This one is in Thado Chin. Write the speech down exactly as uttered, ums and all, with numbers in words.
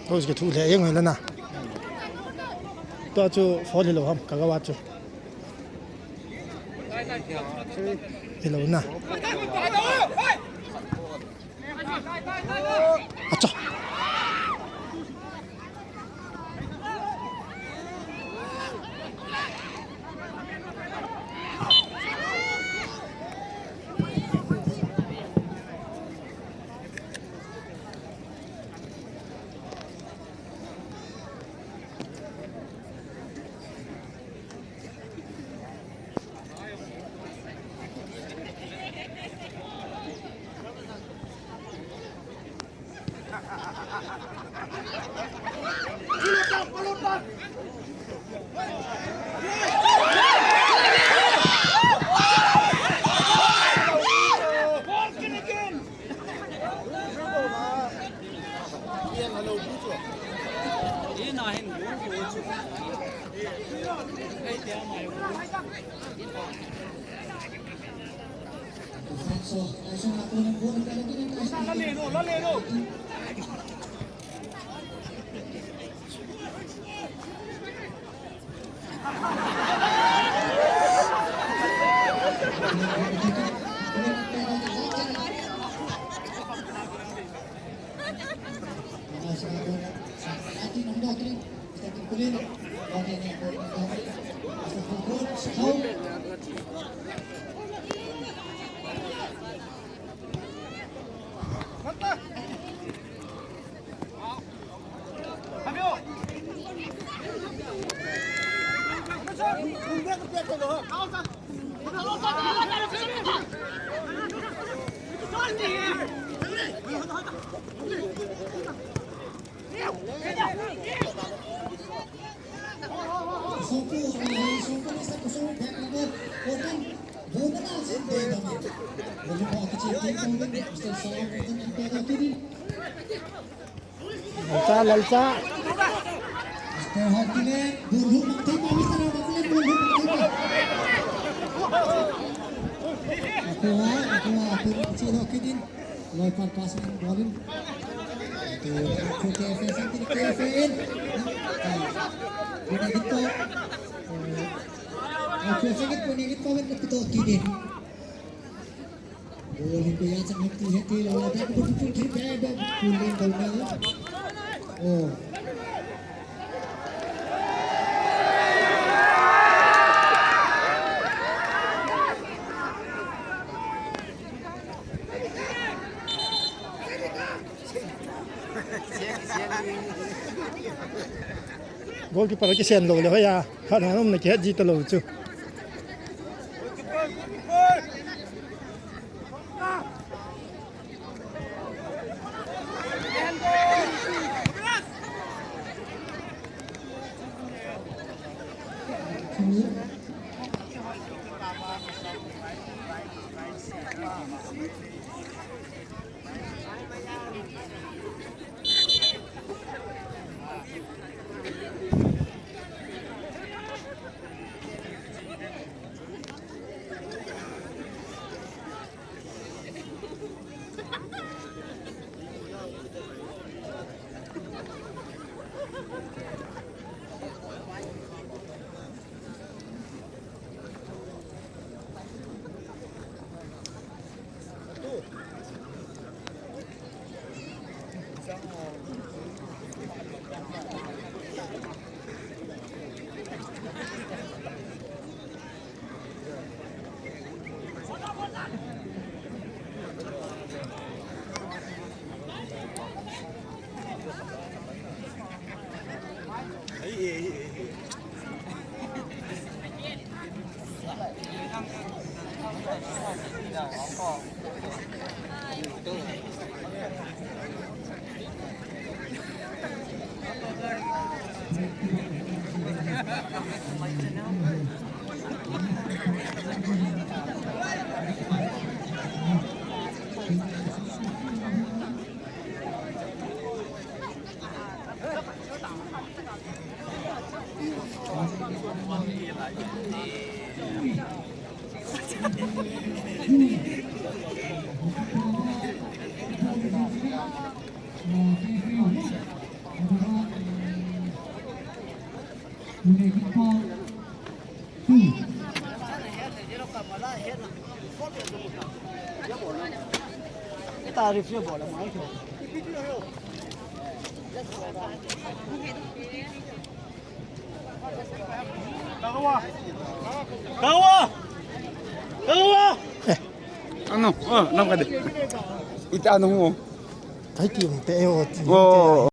Coach kithu le jeng hoi lana. Tua chu foul hilou ham, ka gava chu. Hilou na. Acha. Lalcha, Lalcha. Mister Hotile, ball hung mang thei pa, Mister Hotile, ball hung mang thei pa. Akua, akua, akua, chi lo kidin. Loi pan pass in, ball in. To, to, K F A, K F A in. Ah, Pune Gito. Ah, K F A in, Pune Gito, Pune Gito, kidin. Ball hi koiya chang ham ti he ti lo, ta ko tu tu thei pe be, Pune ball na. Oh. Goalkeeper kisen lou le hoiya, khat na um na kihet ji talou chu. Taarif ye bola, main kya? Kawa! Kawa! Ano? Oh, nam ka de. Ita ano ho? Thai kim te ho. Oh.